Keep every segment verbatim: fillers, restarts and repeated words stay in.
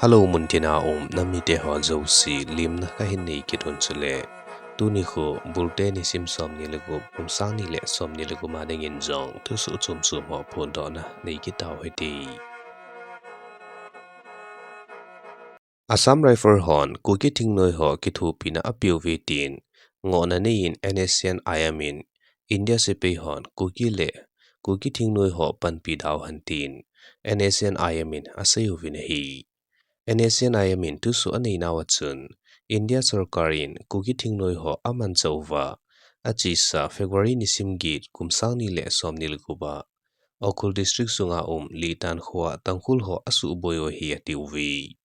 Hello, muntina um namite ho jouse, lemna kahin nei kit un chule. Tuni khu, Bulte nisim somni le gup, kum sang ni le somni le gup a dingin jong thusoh chom chom ho phondohna nei kit tau hite. Assam Rifle hon Kuki thingnoi ho kithopina apeuve tin ngohna neiyin N S C N I M in India sepai hon Kuki le Kuki thingnoi ho panpi dau hen tin N S C N I M in asei uvin ahi. N S C N I M in thusoh anei nauva chun, India sorkar in Kuki thingnoi ho amanchah uva, achesa February nisim get kum sang ni le somni le gup a, Ukhrul District sunga um Litan khoa Tangkhul ho asuhboi u ahi atiuve.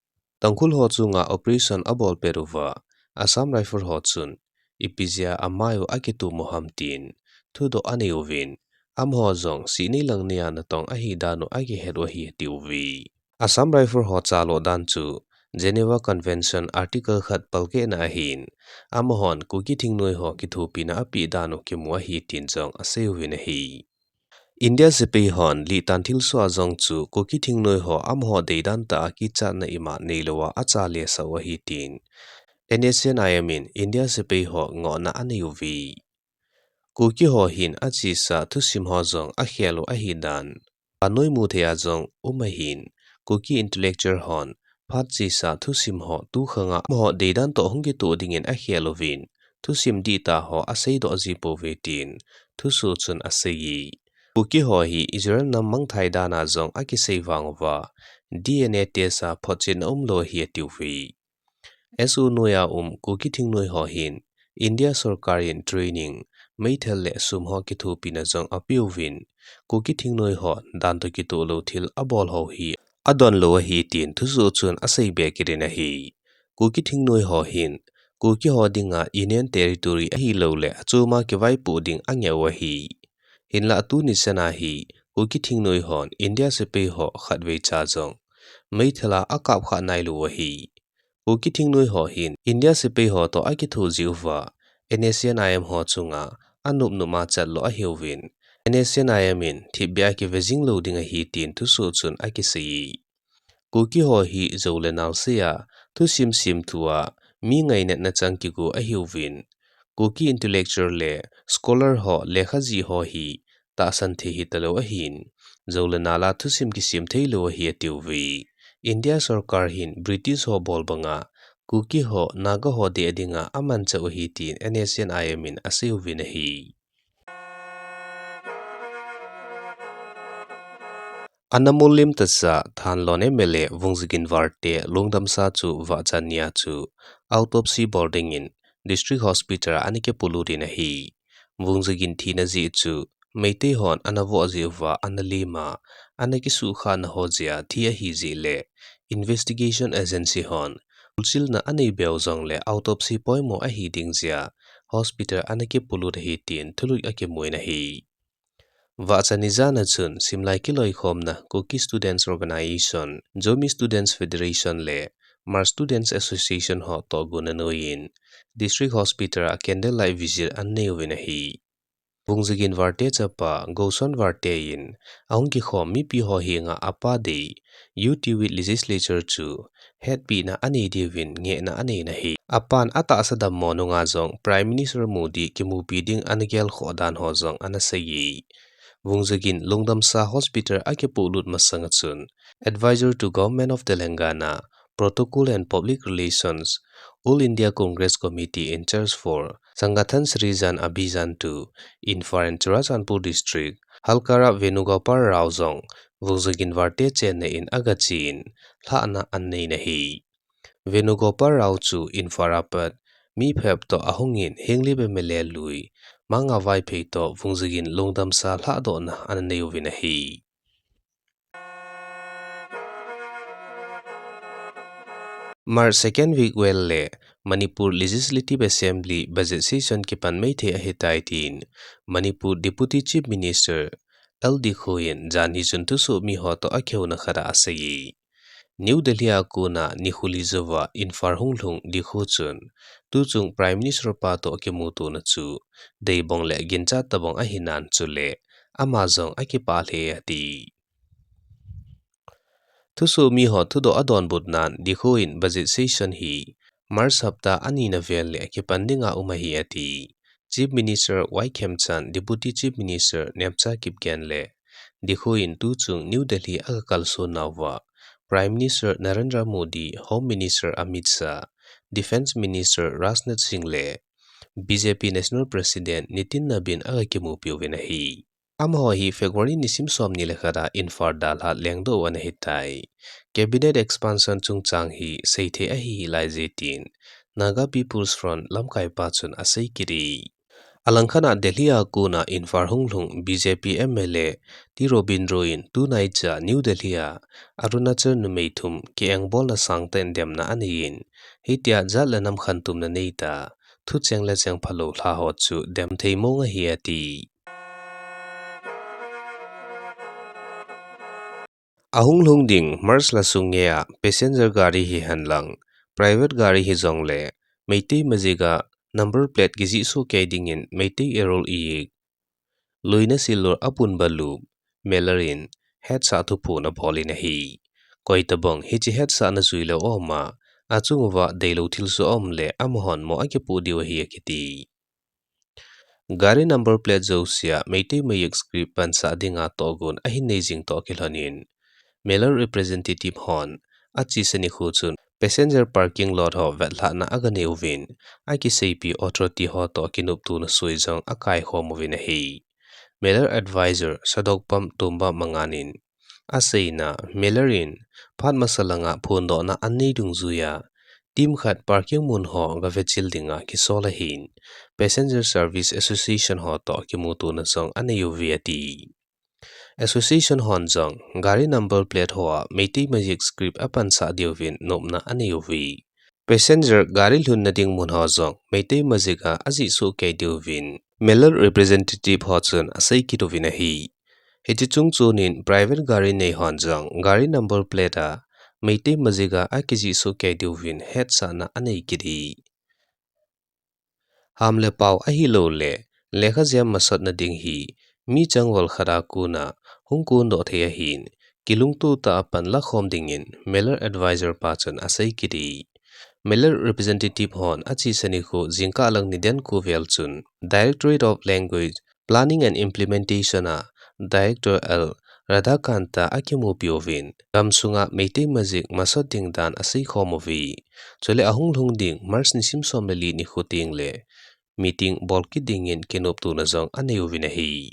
Tangkhul ho chunga operation abol pet uva, Assam Rifle ho chun, ipi jeh a amai u akitum u ham tin thudoh anei uvin, amaho jong sih nei lang nei a natong ahi dan u akihet u ahi atiuve. Assam Rifle ho chalo dan chu Geneva Convention Article khat palkehna ahin, amahon Kuki thingnoi ho kithopina apeh dan u kimu ahi tin jong asei uvin ahi. India sepai hon Litan thilsoh a jong chu Kuki thingnoi ho amaho deidan tah a kichatna ima neilou a achalhah sah u ahi tin N S C N I M in India sepai ho ngohna anei uve. Kuki ho hin achesa thusim ho jong akhel u ahi dan vannoi muthei a jong um ahin, Kuki intellectual hon phat chesa thusim ho tukhang a amaho deidan toh hung kitoh dingin akhel uvin, thusim dihtah ho aseidoh ji pouve tin thusoh chun aseiye. Kuki ho hi Israel nam mangthai dan a jong akisei vang uva, D N A test a photchetna umlou ahi atiuve. S O noi a um Kuki thingnoi ho hin India sorkar in training, meithal le sum ho kithopina jong apeuvin, Kuki thingnoi ho dan toh kitoh lou thil abol ho hi adon lou ahi tin thusoh chun asei be kit in ahi. Kuki thingnoi ho hin Kuki ho dinga Union Territory ahilou le achom a kivaipoh ding angeh u ahi. Hinlah tuni chan a hi Kuki thingnoi hon India sepai ho khatvei cha jong meithal a akap khah nailou u ahi. Kuki thingnoi ho hin India sepai ho toh akitho jeh uva, N S C N I M ho chunga anop nop a chatlou ahiuvin, N S C N I M in thipbeh a kive jing lou ding ahi tin thusoh chun akiseiye. Kuki ho hi jou le nal sei a, thusim semthu a mi ngainatna chang kigo ahiuvin, Kuki intellectual le scholar ho lekha jih ho hi tahsan thei hitalou ahin, jou le nal a thusim kisem theilou ahi atiuve. India sorkar hin British ho bol banga Kuki ho, Naga ho deh dinga amanchah u ahi tin N S C N I M in aseiuvin ahi. Ana molem tasa Thanlon M L A Vungzagin Valte lungdamsa chu vahchan nia chu autopsy bol dingin District Hospital a ana kipolut in ahi. Vungzagin thina jeh chu Meitei hon ana voh jeh uva ana lem a, ana kisuhkhahna ho jeh a thi ahi jeh le Investigation Agency hon lungchilna anei beu jongle autopsy poimo ahi ding jeh a hospital ana kipolut ahi tin thulut akimun ahi. Vahchan ni jan a chun simlai kiloikhomna Kuki Students Organisation, Zomi Students Federation le Hmar Students Association ho tohgon a noiyin District Hospital a candlelight vigil ana neiuvin ahi. Vungzagin Valte chapa Goson Valte in ahung kikhom mipi ho henga apa dei, U T with Legislature chu hetpina anei diuvin ngehna aneina ahi. Apan atahsa dammo nunga jong Prime Minister Modi kimupi ding ana gelkhoh dan ho jong ana seiye. Vungzagin lungdamsa hospital akipolut masanga chun Advisor to Government of Telangana, Protocol and Public Relations, All India Congress Committee in charge for Sangathan Srijan Abhijan to Imphal and Churachandpur District, Halkara Venugopal Rao jong Vungzagin Valte chenna in agachen lhahna aneina ahi. Venugopal Rao chu Imphal a pat mi phep toh ahungin Henglep M L A lui Manga Vaiphei toh Vungzagin lungdamsa lhahdohna ana neiuvin ahi. March second week vel le Manipur Legislative Assembly budget session kipan maithei ahitai tin Manipur Deputy Chief Minister L Dikho in janhi chun thusoh mi ho toh akihou na khat a aseiye. New Delhi a kona nikho li jouva Imphal hunglhung Dikho chun tuchung Prime Minister pa toh akimutona chu deibong le ginchat tabong ahinan chule ama jong akipah lheh e ati. Thusoh mi ho thudoh adonbut nan, Dikho in budget session hi March hapta anina vel le kipan dinga um ahi ati. Chief Minister Y Khemchand, Deputy Chief Minister Nemcha Kipgen le Dikho in tuchung New Delhi aga kalson nauva, Prime Minister Narendra Modi, Home Minister Amit Shah, Defence Minister Rajnath Singh le B J P National President Nitin Nabin aga kimupi uvin ahi. Amaho hi February nisim somni le khat a Imphal dalha lengdoh u ana hitai. Cabinet expansion chungchang hi seithei ahi lai jeh tin Naga People's Front lamkaipa chun asei kit e. Alangkhat a Delhi a kona Imphal hunglhung B J P M L A T Robindro in tunaicha New Delhi a Arunachal numei thum ki-engbolna sangtah in demna anei in, hitia jat le nam khantouna neita, thucheng le cheng phalou lha ho chu demthei mong ahi ati. Ahunglhung ding March lha sung ngeia passenger gari hihen lang, private gari hijongle, Meitei Magic a number plate kijih sohkei dingin Meitei Erol Iyik, Luina Silur Apunbalu, Melar in hetsah thuphon abol in ahi. Koitabang hiche hetsahna jui lou aum a, achung uva deilou thilsoh aum le amahon mo akipoh diu ahi akiti. Gari number plate jousea Meitei Magic script pansah dinga tohgon ahin nei jing toh kilhonin, Melar representative hon achesa nikho chun passenger parking lot ho vetlhahna aga nei uvin, akiseipi authority ho toh kinoptona soi jong akaikhom uvin ahi. Melar advisor Sadokpam Tumbam Mangan in aseina, Melar in phat masa langa phondohna anei dungjuia team khat parking mun ho gavechil dinga kisol ahin, Passenger Service Association ho toh kimutona jong anei uve ati. Association hon jong gari number plate hoa Meitei Magic script apansah diuvin nopna anei uve. Passenger gari lhunna ding mun ho jong Meitei Magic a ajih sohkei diuvin Melar representative ho chun asei kit uvin ahi. Hiti chungchonin private gari nei hon jong gari number plate a Meitei Magic a akijih sohkei diuvin hetsahna anei kit e. Ham le pao ahilouleh lekha jem masatna ding hi mi changval khat a kona hung kondoh thei ahin, kilungto tah a panlakhom dingin Melar advisor pa chun asei kit e. Melar representative hon achesa nikho jingkah lang nidan ko vel chun Directorate of Language, Planning and Implementation a Director L Radhakanta akimupi uvin, gamsunga Meitei Magic masat ding dan aseikhom uve. Chule ahung lhung ding March nisim som le li nikho tengle meeting bol kit dingin kinoptona jong anei uvin ahi.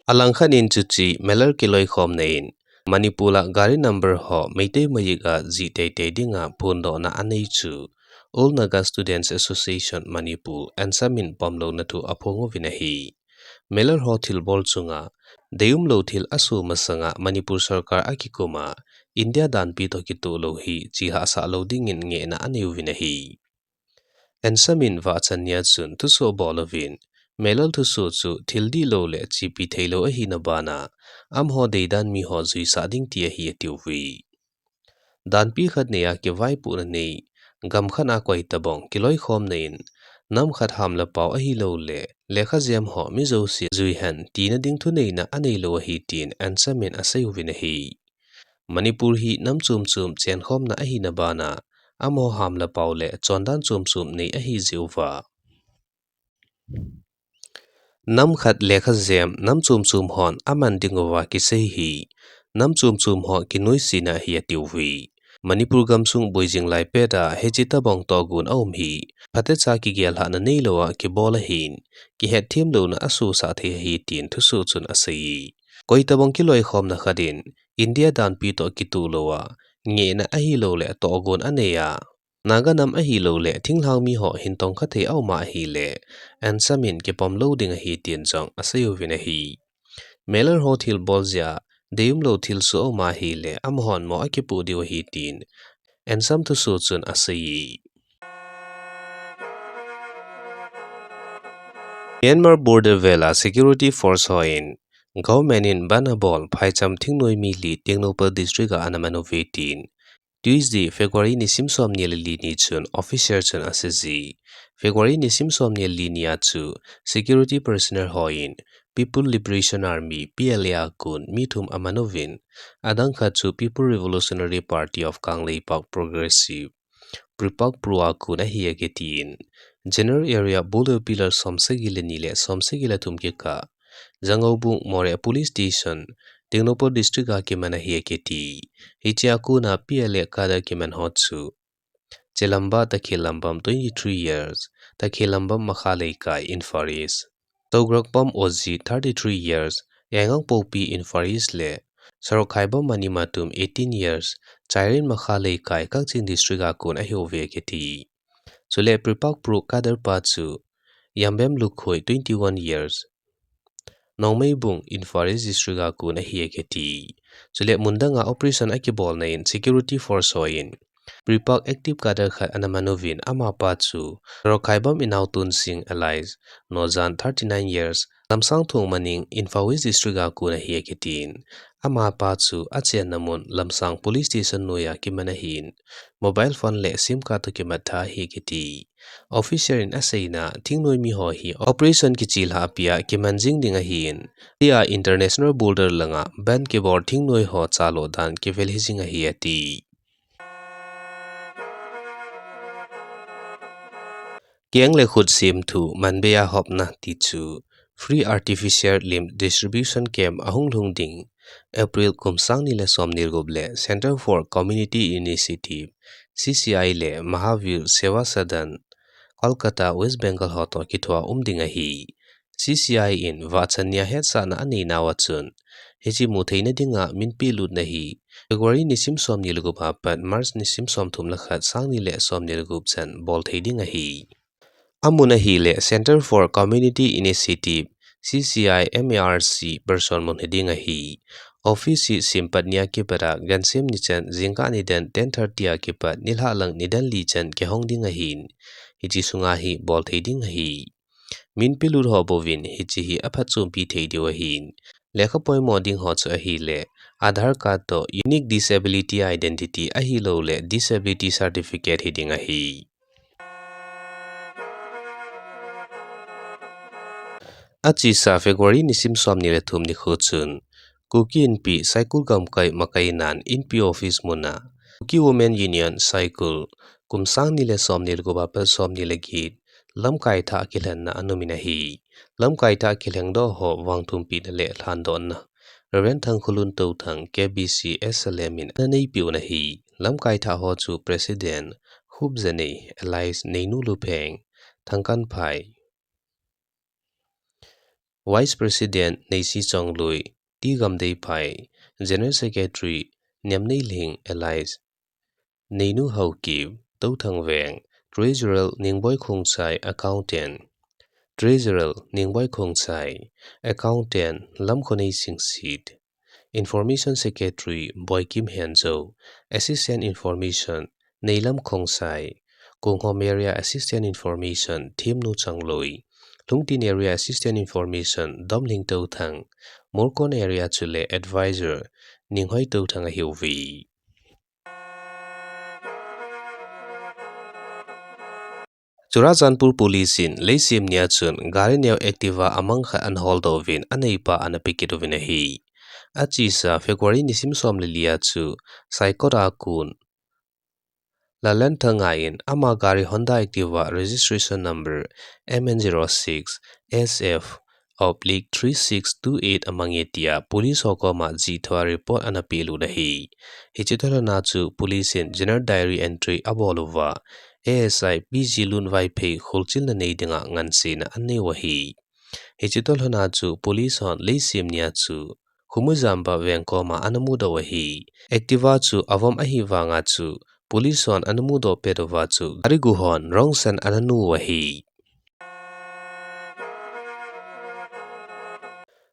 Alangkhat in chuche Melar kiloikhomna in Manipur a gari number ho Meitei Magic a jih teitei dinga phondohna anei chu All Naga Students Association Manipur, ANSAM in pomlouna thu aphong uvin ahi. Melar ho thilbol chunga deium lou thil asoh masanga Manipur sorkar akikum a India danpi toh kitoh lou hi chihahsah lou dingin ngehna anei uvin ahi. ANSAM in vahchan nia chun thusoh bol uvin, Melar thusoh chu thil dihlou le chepi theilou ahina bana, amaho deidan miho juisah ding ti ahi atiuve. Danpi khat neia kivaipohna nei, gam khat a koitabang kiloikhomna in, nam khat ham le pao ahilouleh lekha jem ho mi jouse jui hen tina ding thuneina aneilou ahi tin ANSAM in asei uvin ahi. Manipur hi nam chom chom chenkhomna ahina bana, amaho ham le pao le chondan chom chom nei ahi jeh uva, nam khat lekha jem nam chom chom hon aman ding uva kisei hi nam chom chom ho kinoisena ahi atiuve. Manipur gamsung boijing lai pet a hiche tobang tohgon aum hi phatecha kigel lhahna neilou a kibol ahin, kihetthem louna asohsah thei ahi tin thusoh chun asei e. Koitabang kiloikhomna khat in India danpi toh kitoh lou a, ngehna ahilouleh tohgon anei a, Naga nam ahilouleh thinglhang miho hin tongkha thei aum ahile, ANSAM in kipom lou ding ahi tin jong asei uvin ahi. Melar ho thilbol jeh a deium lou thilsoh aum ahile, amahon mo akipoh diu ahi tin ANSAM thusoh chun asei e. Myanmar border vel a security force hon government in ban abol phaicham thingnoi mi li Tengnoupal district a ana man uve tin Tuesday, February nisim somni le li ni chun official chun asei e. February nisim somni le li ni a chu security personnel hon People Liberation Army, P L A a kon mi thum aman uvin, adang khat chu People Revolutionary Party of Kangleipak Progressive, PREPAK Pro a kon ahi akitin. General area bol le pillar som sagi le ni le som sagi le thum kikah, Jangaobung Moreh Police Station, Tengnoupal District a kiman ahi akiti. Hichea kona P L A cadre kiman ho chu Chelamba Takhelambam, twenty-three years, Takhelambam Makha Leikai, Imphal East. Tougrakpam Oji, thirty-three years, Yaingangpokpi, Imphal East le Sorokhaibam Manimatum, eighteen years, Chairen Makha Leikai, Kakching District a kon ahiuve akiti. Chule PREPAK Pro cadre pa chu Yambem Lukhoi, twenty-one years, Nongmeibung, Imphal East District a kon ahi akiti. Chule mun danga operation akibolna in security force hon PREPAK active cadre khat ana man uvin, amapa chu Sorokhaibam Inautunsing alias Nojan, thirty-nine years, Lamsangthong Maning, Imphal West District a kon ahi akitin. Amapa chu achenna mun Lamsang Police Station noiya kiman ahin, mobile phone le SIM card toh kimat tha ahi akiti. Officer in aseina, thingnoi mi ho hi operation kichelhah pia kiman jing ding ahin, tia international border langa ban kibol thingnoi ho chalo dan kivel hijing ahi ati. Keng le khut semthu manbeiya hopna ti chu free artificial limb distribution camp ahung lhung ding April kum sang ni le som ni le gup le Center for Community Initiative, C C I le Mahavir Seva Sadan, Kolkata, West Bengal ho toh kithoa um ding ahi. C C I in vahchan nia hetsahna anei nauva chun, hiche mu theina dinga min pelutna hi February nisim som ni le gup a pat March nisim som thum le khat sang ni le som ni le gup chan bol thei ding ahi. Amun ahile Center for Community Initiative, C C I M A R C, Parson mun hiding ahi. Office hi simpat nia kipat a gansem ni chan jingkah nidan ten thirty a kipat nilhah lang nidan li chan kihong ding ahin. Hiche sunga hi bol thei ding ahi. Min pelut ho bouvin hiche hi aphatchompi thei diu ahin. Lekha poimo ding ho chu ahile Aadhaar card toh unique disability identity ahilouleh disability certificate hiding ahi. Achesa February nisim som ni le thum nikho chun, Kuki Inpi Saikul gamkai makai nan Inpi office muna, Kuki Women Union Saikul, kum sang ni le som ni le gup a pat som ni le get, lamkai thah kilhenna aum in ahi. Lamkai thah kilhengdoh ho vangthumpina le lhandohna Reverend Thangkhulun Touthang, K B C S L M in ana neipeh u ahi. Lamkai thah ho chu President Khupjanei alias Neinu Lupheng, Thangkanphai, Vice President Neisi Chongloi, T Gamdeiphai, General Secretary Niamneilhing alias Neinu Haokip, Touthang Veng, Treasurer Ningboi Khongsai, Accountant, Treasurer Ningboi Khongsai, Accountant Lamkhonei Singsit, Information Secretary Boikim Henjo, Assistant Information Neilam Khongsai, Konghom Area Assistant Information Themnu Changloi, Lhungtin Area Assistant Information Domling Touthang, Morkon Area chule Advisor Ninghoi Touthang ahiuve. Churachandpur Police in leisim nia chun gari neo Activa amang khat ana holdoh uvin aneipa ana pekit uvin ahi. Achesa February nisim som le li a chu Saikot a kon Lalenthanga in ama gari Honda Activa registration number M N zero six S F oblique three six two eight amang e tia police ho koma jih thoa report ana pelut ahi. Hiche toh lhona chu police in general diary entry abol uva, A S I P G Lun Vaiphei kholchilna nei dinga ngansena anei u ahi. Hiche toh lhona chu police hon leisim nia chu Khumujamba veng koma ana mudoh u ahi. Activa chu avom ahi vanga chu police hon ana mudoh pet uva chu gari gu hon rongsen ana nu u ahi.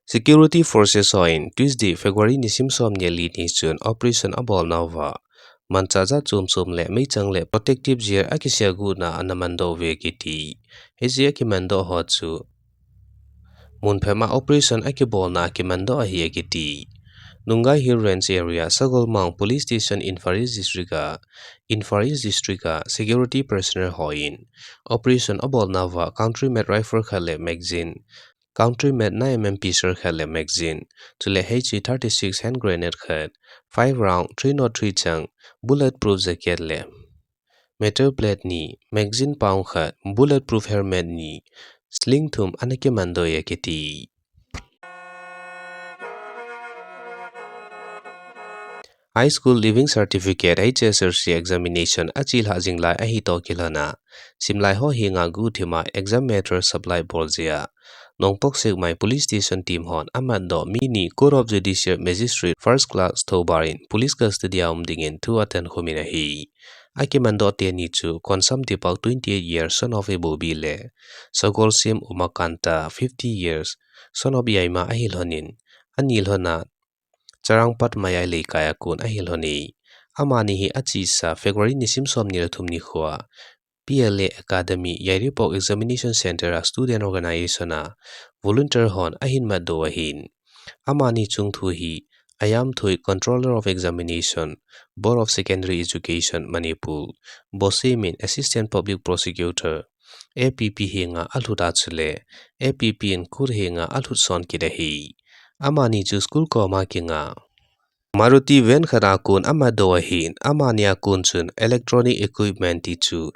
Security Forces hon Tuesday, February nisim som ni le li ni chun operation abolnauva, manchah jat chom chom le meichang le protective gear akisel gotna ana mandoh uve akiti. Hiche akimandoh ho chu mun phabep a operation akibolna akimandoh ahi akiti. Nunggai Hill Range Area, Sagolmang Police Station, Imphal East District a, Imphal East District a security personnel hon operation abolnauva country made rifle khat le magazine Country made nine M M pistol khat le magazine, chule H E thirty-six hand grenade khat, five round, three nought three chang, bulletproof jacket le metal plate ni, magazine pang khat, bulletproof helmet ni, sling thum ana kimandoh e akiti. High School Leaving Certificate, H S L C examination achelhah jing lai ahi toh kilhon a, simlai ho henga guhthima exam material supply bol jeh a, Nongpok Sekmai Police Station team hon amatdoh mi ni Court of Judicial Magistrate First Class Thoubal in police custody a um dingin thu atankhum in ahi. Akimandoh teni chu Konsam Tipak, twenty-eight years, son of Ibobi le Sagolsem Umakanta, fifty years, son of Yaima ahi lhonin, ani lhon a Charangpat Mayai Leikai a kon ahi lhon e. Amani hi achesa February nisim somni le thum nikho a P L A Academy Yairipok Examination Center a student organization a volunteer hon ahin matdoh ahin. Amani chungthu hi Ayam Thui, Controller of Examination, Board of Secondary Education, Manipur, Bose Min, Assistant Public Prosecutor, A P P henga alhut a chule A P P in court henga alhut son kit ahi. Amani chu school koma kinga Maruti van khat a kon amatdoh ahin, amani a kon chun electronic equipment ti chu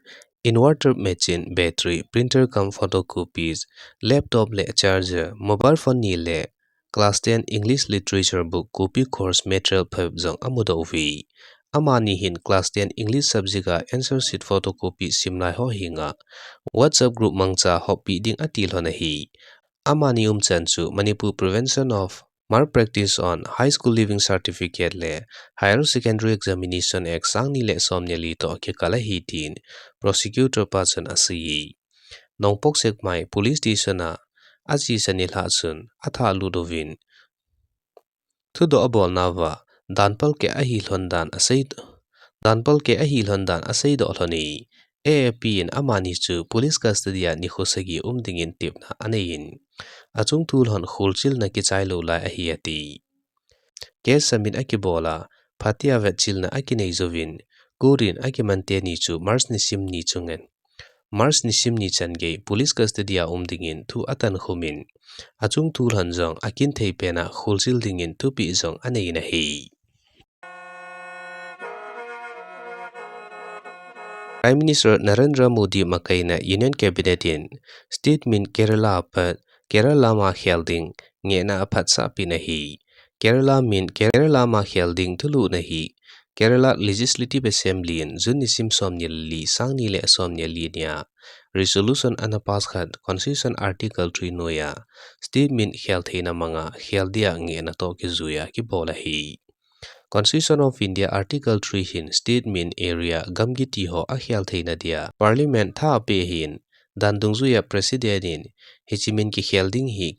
inverter machine, battery, printer cum photocopies, laptop le charger, mobile phone ni le class ten English literature book copy course material phabep jong amudoh uve. Amani hin class ten English subject a answer sheet photocopy simlai ho henga WhatsApp group mangcha hoppi ding ati lhon ahi. Amani umchan chu Manipur Prevention of Malpractice on High School Leaving Certificate le Higher Secondary Examination Act sangni le somni le li toh kikal ahi tin prosecutor pa chun asei e. Nongpok Sekmai Police Station a achesa nilhah chun athah lut uvin thudoh abolnauva danpal keh ahi lhon dan asei, danpal keh ahi lhon dan aseidoh lhon e. A A P in amani chu police custody a nikho sagi um dingin tepna anei in, achungthu lhon kholchilna kichai lou lai ahi ati. Case submit akibol a, phatea vetchilna akinei jouvin, court in akiman teni chu March nisim ni chunga, March nisim ni chan gei police custody a um dingin thu atankhum in, achungthu lhon jong akinthei pen a kholchil dingin thupeh jong anei in ahi. Prime Minister Narendra Modi makaina Union Cabinet in state min Kerala apat Kerala ma khel ding ngehna aphatsah peh in ahi. Kerala min Kerala ma khel ding thulhuhna hi Kerala Legislative Assembly in June nisim somni le li, sangni le somni le li nia resolution ana pass khat, Constitution Article three noiya state min khel theina manga khel dia ngehna toh kijuiya kibol ahi. Constitution of India Article three hin state min, area, gamgi ti ho akhel theina dia Parliament tha apeh ahin, dan dungjuiya President in hiche min kikhel ding hi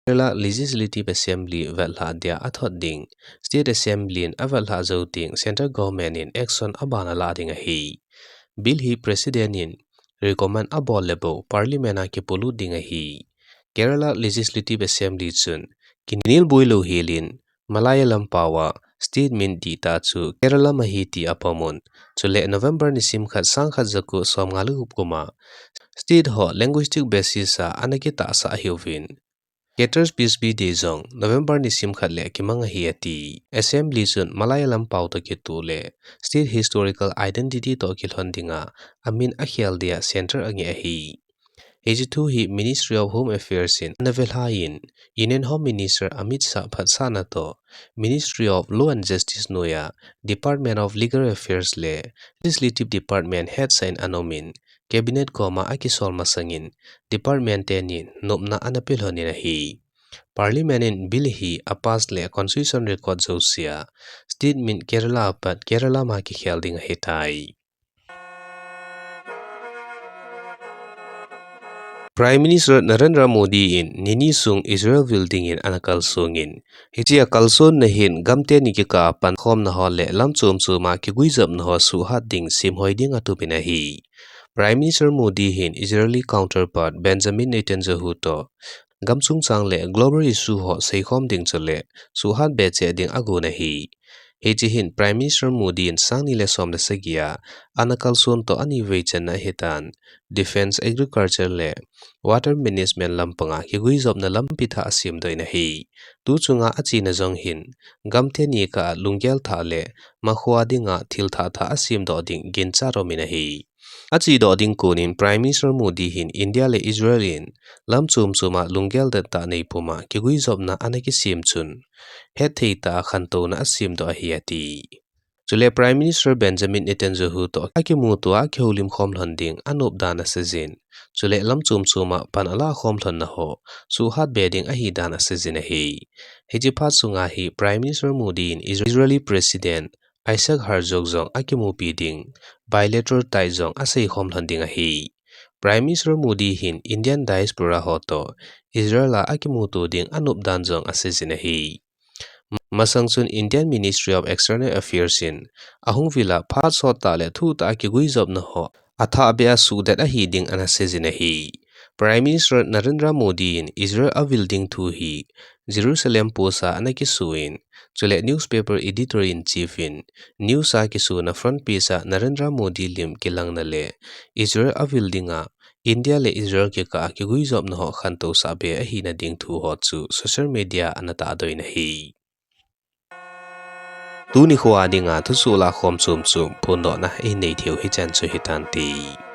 Kerala Legislative Assembly vetlhah dia athot ding, State Assembly in avetlhah jou teng Central Government in action abana lah ding ahi. Bill hi President in recommend abol le bou Parliament a kipolut ding ahi. Kerala Legislative Assembly chun kinelboi lou helin Malayalam paova state min dihtah chu Keralam ahi ti apomun. Chule November nisim khat, sangkhat jako somnga le gup kuma state ho linguistic basis a ana kitahsah ahiuvin, Cater Speech Bee Day jong November nisim khat le akimang ahi ati. Assembly chun Malayalam pao toh kitoh le state historical identity toh kilhon dinga amin akhel dia centre angeh ahi. Hiche thu hi Ministry of Home Affairs in ana velhai in, Union Home Minister Amit Shah phatsahna toh Ministry of Law and Justice noiya Department of Legal Affairs le Legislative Department head sah in ana um in, Cabinet koma akisol masangin Department teni nopna ana pelhon in ahi. Parliament in bill hi apass le Constitution record jousea state min Kerala apat Keralam a kikhel ding ahitai. Prime Minister Narendra Modi in nini sung Israel vil dingin ana kalsongin, hiche akalsonna hin gam teni kikah a pankhomna ho le lam chom choma kiguijopna ho suhhat ding semhoi ding atup in ahi. Prime Minister Modi hin Israeli counterpart Benjamin Netanyahu toh gam chungchang le global issue ho seikhom ding chule suhhat be cheh ding agon ahi. Hiche hin Prime Minister Modi in sang ni le som le sagi a ana kalson toh ani vei channa ahitan, defence, agriculture le water management lampanga kiguijopna lampi thah asemdoh in ahi. Tu chunga achena jong hin, gamteni kah a lunggel thah le makhoa dinga thil thah thah asemdoh ding ginchat um in ahi. Achedoh ding konin Prime Minister Modi hin India le Israel in lam chom choma lunggel dettah nei puma kiguijopna ana kisem chun, hetthei tah a khantouna asemdoh ahi ati. Chule Prime Minister Benjamin Netanyahu toh akimuto a akihoulim khom lhon ding anop dan aseijin, chule lam chom choma pan alah khom lhonna ho suhhat be ding ahidan aseijin ahi. Hiche phat sunga hi Prime Minister Modi in Israeli President Isaac Herzog jong akimupi ding bilateral tie jong asei khom lhon ding ahi. Prime Minister Modi hin Indian diaspora ho toh Israel a akimuto ding anop dan jong aseijin ahi. Masang chun Indian Ministry of External Affairs in ahung vil a phat sottah le thuhtah a kiguijopna ho athah beh a suhdet ahi ding ana seijin ahi. Prime Minister Narendra Modi in Israel avil ding thu hi Jerusalem Post a ana kisun, chule newspaper editor in chief in news a kisuna front page a Narendra Modi lim kilangna le Israel avil dinga India le Israel kikah a kiguijopna ho khantousah be ahina ding thu ho chu social media ana tahdoh in ahi. Tuni khoa dinga thusoh lahkhom chom chom phondohna inei theiu hichan chu hitante.